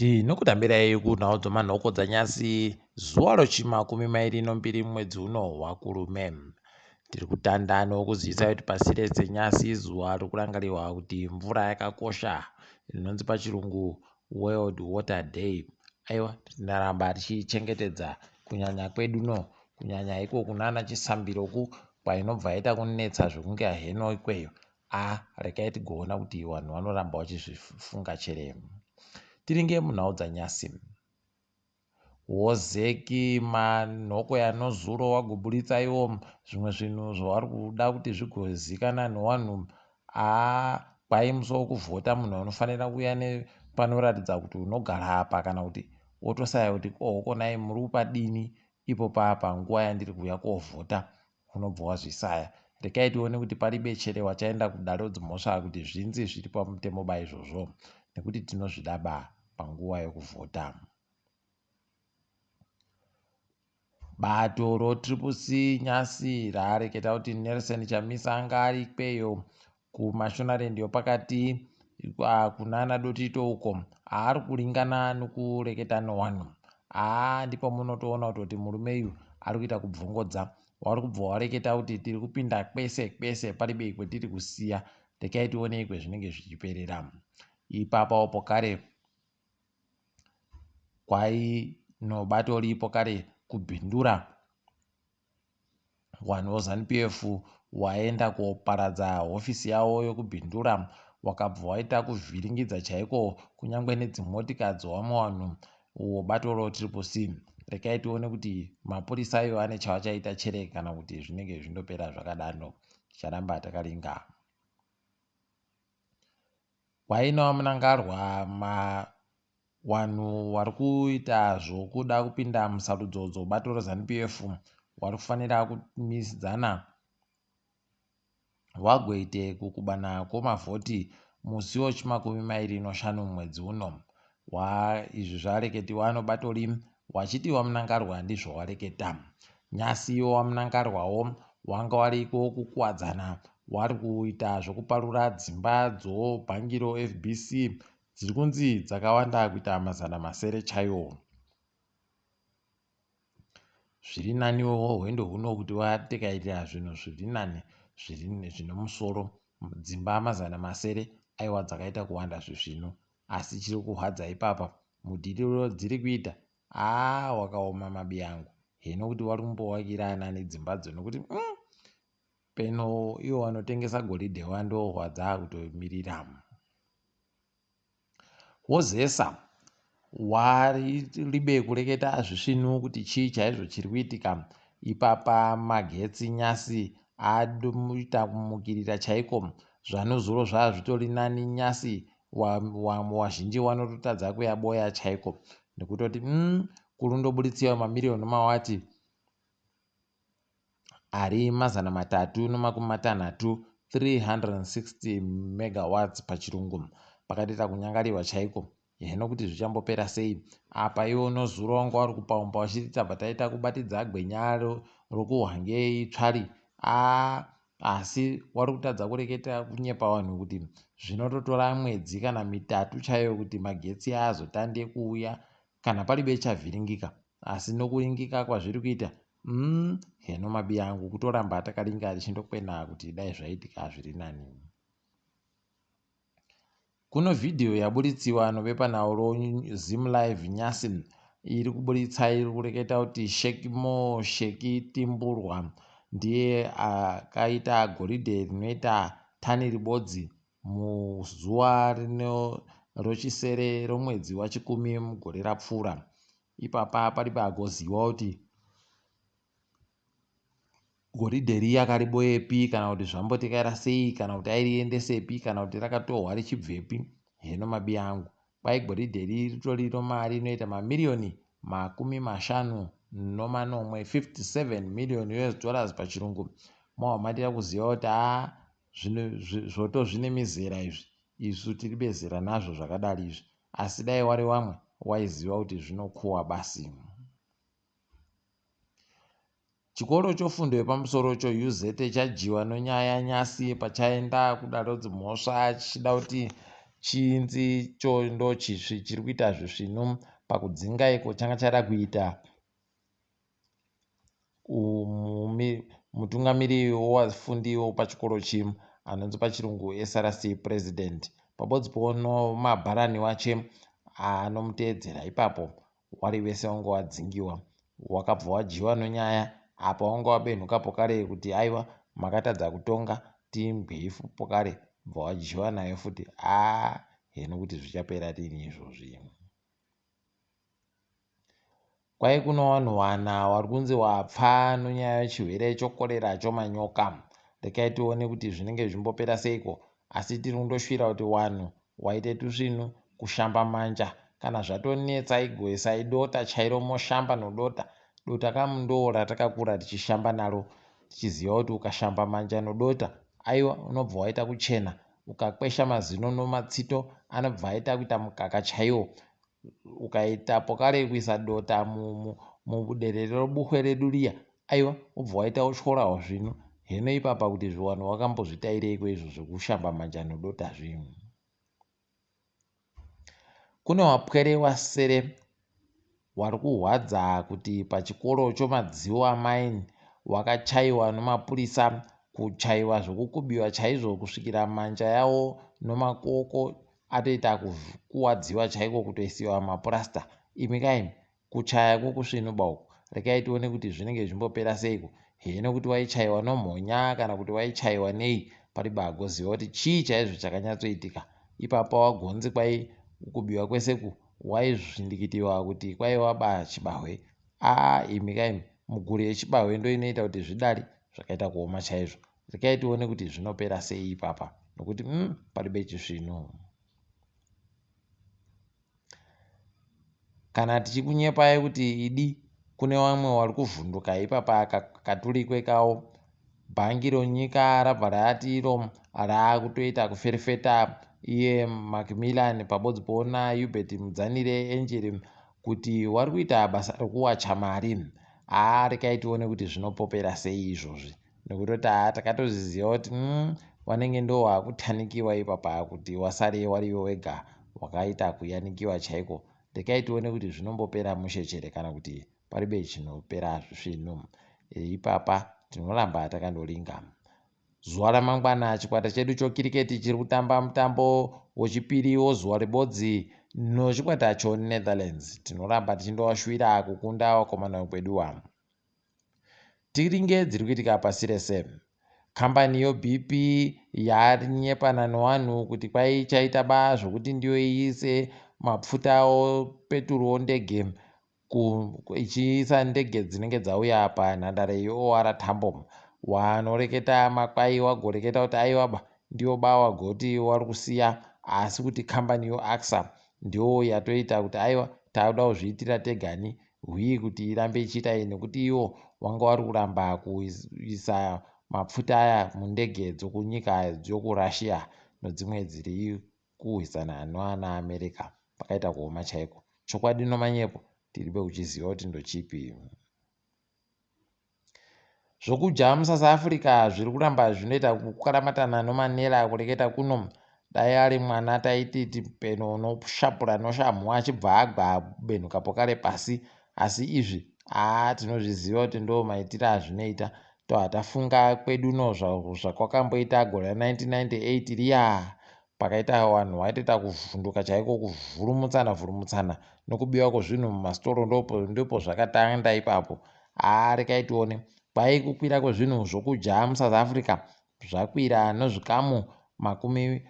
Tinokutambirai kunhau dzomanhoko dzanyasi zuva rochimakumi mairi nombiri mwedzi uno waKurume. Tiri kutanda nokuzivisai kuti pasi rese nyasi izuva rokurangarirwa kuti mvura yakakosha rinonzi pachirungu World Water Day. Aiwa tinaramba tichichengetedza kunyanya kwedu no kunyanya iko kunana Chisambiro kwainobva yaita kunetsa zvekunge heno ikweyo. A regai tigoona kuti vanhu vanoramba vachizvifunga chere. Tiringe munhau dzanyasi. Wozeki manhoko yanozuro wagoburitsa iwo zvimwe zvinhu zvavari kuda kuti zvigozikana nevanhu. Haa kwai musi wokuvhota munhu unofanira kuuya nepanoratidza kuti unogara apa kana kuti wotosaya kuti kohokonai muri kupadini ipo papa nguva yandiri kuuya kovhota unobva wazvisaya. Regai tione kuti paribe chere wachaenda kudare rodzimhosva kuti zvinzi zviri pamutemo ba izvozvo nekuti tinozvida ba panguva yokuvhota. Bato roTriple C nyasi rareketa kuti Nelson Chamisa anga ari ikweyo kuMashonaland yopakati kunana Dotito uko aari kuringana nokureketa nowanhu. Haa ndipo munotoona kutoti murume uyu ari kuita kubvongodza. Wari kubva wareketa kuti tiri kupinda kwese kwese paribe kwetiri kusiya. Rekai tione kwezvinenge zvichiperera. Ipapawo pokare kwai nobato ripo kare kuBindura Vanhu voZanu PF waenda koparadza hofisi yavo yokuBindura wakabva waita kuvhiringidza chaiko kunyange nedzimotika dzovamwe vanhu uwo bato roTriple C. Rekai tione kuti mapurisa iwo ane chavachaita chere kana kuti zvinenge zvindopera zvakadano. Ticharamba takaringa. Kwainawo Mnangarwa ma Wanhu wari kuita zvokuda kupinda musarudzo dzobato reZanu PF wari kufanira kumisidzana wagoite kukubana kwomavhoti musi wechimakumi mairi noshanu mwedzi uno. Wa izvi zvareketiwa nobato ri wachiti waMnangarwa ndizvo wareketa. Nyasi iwo waMnangarwawo wanga wariko kukuwadzana wari kuita zvokuparura dzimba dzobhangi roFBC dziri kunzi dzakawanda kuita 600 chaiwo. Zviri naniwo hwendo huno kuti watekaitira zvinhu zviri nani zvine musoro. Dzimba 600 aiwa dzakaita kuwanda zvisvinu asi chiri kurwadza ipapa mudhiriro dziri kuita haa wakaoma mabiyangu heno kuti wari kumbowakira anani dzimbadzo nekuti peno iwo wanotengesa goridhe wandohwa dzakutomirira. Wozesa waribe kureketa zvisvinu kuti chii chaizvo chiri kuitika ipapa magetsi nyasi adoita kumukirira chaiko zvanozuro zvazvitori nani nyasi wazhinji wanototadza kuyaboya chaiko nekutoti kurundobuditsiwa mamiriyoni mawati ari 360, 360 megawatts pachirungu pakatoita kunyangarirwa chaiko heno kuti zvichambopera sei apa iwo nozuro wanga wari kupaumba wachiti tabva taita kubatidza gwenya rokuhwangei tsvari a asi wari kutadza kureketa kunyepa vanhu kuti zvinototora mwedzi kana mitatu chaiyo kuti magetsi azotande kuuya kana paribe chavhiringika asi nokuringika kwazviri kuita heno mabiya angu kutoramba takaringa tichindokwena kuti dai zvaitika zviri nani. Kuno vhidhiyo yaburitsiwa nobepanhau roZim Live nyasi iri kuburitsa iri kureketa kuti Shekimo Sheki Timburwa ndiye akaita goridhe rinoita tani ribodzi muzuva rino rochisere romwedzi waChikumi mugore rapfuura. Ipapa pari pagoziwa kuti goridhe riya akariboyepi kana kuti zvambotekaira sei kana kuti airiendesepi kana kuti rakatohwa richibvepi heno mabiya angu kwai goridhe ri ritoriro mari inoita mamiriyoni 57, 57 million US dollars pachirungu mawamatira kuziva kuti haa zvoto zvine mizera izvi isu tiri bezera nazvo zvakadari izvi asi dai wari wamwe waiziva kuti zvinokuwa basi. Chikoro chofundo yepamusoro choUZ chadyiwa nonyaya nyasi pachaenda kudare dzimhosva chichida kuti Chinzi cho ndochisvi chiri kuita zvisvinu pakudzinga iko changa chada kuita mutungamiri wevafundi wepachikoro chi anonzi pachirungu SRC president pabodzi pono mabharani wache anomuteedzera ipapo wari vese wanga wadzingiwa wakabva wadyiwa nonyaya apa wanga wabenhuka pokare kuti aiwa makatadza kutonga timbwei pokare bva wadyiwa nayo futi aa heno kuti zvichapera rini izvozvi. Kwai kuno wanhu wana wari kunzi wapfa nonyaya yechirwere chokorera chomanyoka. Rekai tione kuti zvinenge zvichimbopera seiko asi tiri kundoshuvira kuti wanhu waite tusvinu kushamba manja kana zvatonetsa igoisai dota chairo moshamba nodota. Dota kamu ndoo ratakakura tichishamba naro tichiziva kuti ukashamba manja nodota aiwa unobva waita kuchena ukakwesha mazino nomatsito anobva aita kuita mukaka chaiwo. Ukaita pokare kuisa dota muderere robuhwe redu riya aiwa wobva waita utyora huzvinu hino ipapa kuti zviwano wakambozvitaireiko izvo zvekushamba manja nodota zvinhu. Kune wapwere wasere wari kuhwadza kuti pachikoro choMadziwa Mine wakachaiwa nomapurisa kuchaiwa zvokukubiwa chaizvo kusvikira manja yawo nomakuoko atoita kukuwadziwa chaiko kutoisiwa mapurasita imi kaimi kuchaya kwokusvinuba uku rekai tione kuti zvinenge zvichimbopera seiko hee nokuti waichaiwa nomhonya kana kuti waichaiwa nei pariba agoziva kuti chii chaizvo chakanyatsoitika ipapa wagonzi kwai kubiwa kwese ku waizvindikitiwa kuti kwaiwa ba chibahwe aa imi kaimi muguri yechibahwe ndo inoita kuti zvidari zvakaita kuoma chaizvo rekai tione kuti zvinopera sei ipapa nokuti paribe chisvinu. Kana tichikunyepai kuti idi kune vamwe vari kuvhunduka ipapa katurikwe kawo bhangi ronyika rabva rati iro raakutoita kuferefeta iye Macmillan pabodzi poona Hubert Mudzanire Angel kuti wari kuita basa rokuwacha mari. Haa rekai tione kuti zvinopopera sei izvozvi nekutoti haa takatozviziva kuti wanenge ndo wakutanikiwa ipapa kuti wasare wariwe wega wakaita kuyanikiwa chaiko. Rekai tione kuti zvinombopera mushe chere kana kuti paribe chinopera zvisvinu. Ipapa tinoramba takandoringa. Zuva ramangwana chikwata chedu chokiriketi chiri kutamba mutambo wechipiri wozuva rebodzi nochikwata choNetherlands. Tinoramba tichindovashuvira kukunda vakomana vekwedu ava. Tiringe dziri kuitika pasi rese. Kambani yoBP yanyepana nevanhu kuti kwai ichaita ba zvokuti ndiyo iise mapfuta opeturu ondege ichiisa ndege dzinenge dzauya panhandare yeOR Tambo. Wanoreketa makwai wagoreketa kuti aiwa ba ndiyo ba wagoti wari kusiya asi kuti kambani yoAxa ndiyo yatoita kuti aiwa takuda kuzviitira tegani hwii kuti irambe ichiita iyi nekuti iwo wanga wari kuramba kuisa mapfuta aya mundege dzokunyika dzokuRussia nodzimwe dziri kurwisana noana America. Pakaita kuoma chaiko. Chokwadi nomanyepo tiribe kuchiziva kuti ndochipi. Zvokudya muSouth Africa zviri kuramba zvinoita kukaramatana nomanera kureketa kuno. Dai ari mwana taiti peno unoshapura noshamhu achibva agwa benhuka pokare pasi. Asi izvi haa tinozviziva kuti ndo maitiro azvinoita. Tobva tafunga kwedu no zvakwakamboita gore ra1998 riya pakaita vanhu vaitoita kuvhunduka chaiko kuvhurumutsana vhurumutsana nokubiwa kwezvinhu mumasitoro ndipo zvakatanga ipapo. Haa rekai tione kwai kukwira kwezvinhu zvokudya muSouth Africa zvakwira nozvikamu makumi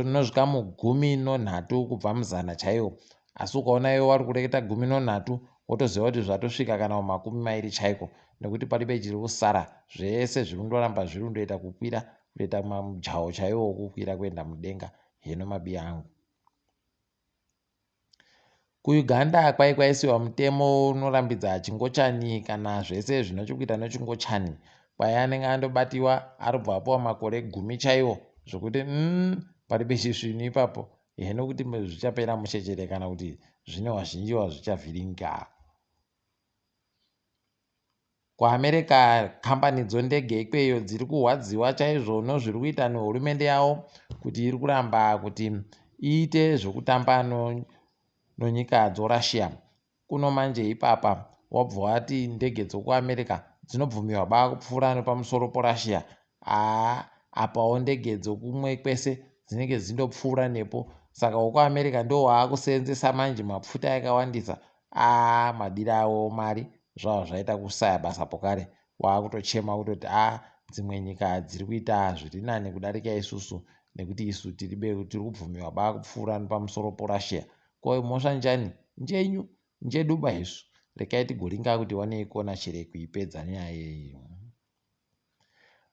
nozvikamu 13 kubva muzana chaiwo. Asi ukaona iwe wari kureketa 13 wotoziva kuti zvatosvika kana 20 chaiko nekuti paribe chiri kusara zvese zviri kundoramba zviri kundoita kukwira kutoita mamujaho chaiwo wokukwira kuenda mudenga heno mabiya angu. KuUganda kwai kwaisiwa mutemo unorambidza chingochani kana zvese zvine chekuita nechingochani. Kwai anenge andobatiwa arobva apiwa makore 10 chaiwo zvokuti paribe chisvinu ipapo heno kuti zvichapera mushe chere kana kuti zvine wazhinji wazvichavhiringa. KuAmerica kambani dzondege ikweyo dziri kurwadziwa chaizvo nozviri kuita nehurumende yavo kuti iri kuramba kuti iite zvokutamba nonyika dzoRussia. Kuno manje ipapa wabva wati ndege dzokuAmerica dzinobvumirwa ba kupfuura nepamusoro poRussia. Haa, apawo ndege dzokumwe kwese dzinenge dzindopfuura nepo. Saka wokuAmerica ndo waakuseenzesa manje mapfuta yakawandisa. Aa, madiro awo mari zvava zvaita kusaya basa pokare. Waakutochema kutoti a dzimwe nyika dziri kuita zviri nani kudarika isusu nekuti isu tiri kubvumirwa ba kupfuura nepamusoro poRussia. Ko mhosva njani? Njenyu, njeduba isu. Rekai tigoringa kuti wanei kona chere kuipedza nyaya iyi.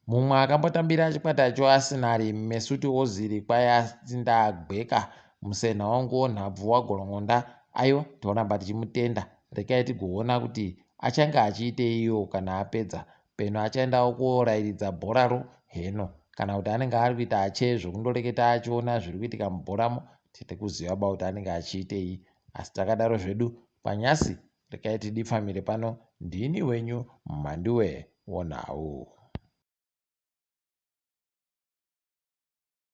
Mumwe akambotambira chikwata choArsenal, Mesut Ozil, kwai ati ndagweka musena wangu wonhabvu waGorongonda. Aiwa, toramba tichimutenda. Rekai tigoona kuti achange achiiteiwo kana apedza. Peno achaendawo korairidza bhoraro heno kana kuti anenge ari kuita ache zvokundoreketa achiona zviri kuitika mubhoramo. Tete kuziva ba kuti anenge achiitei. Asi takadaro zvedu panyasi rekai tidipfamire pano. Ndini wenyu Mhanduwe wonhau.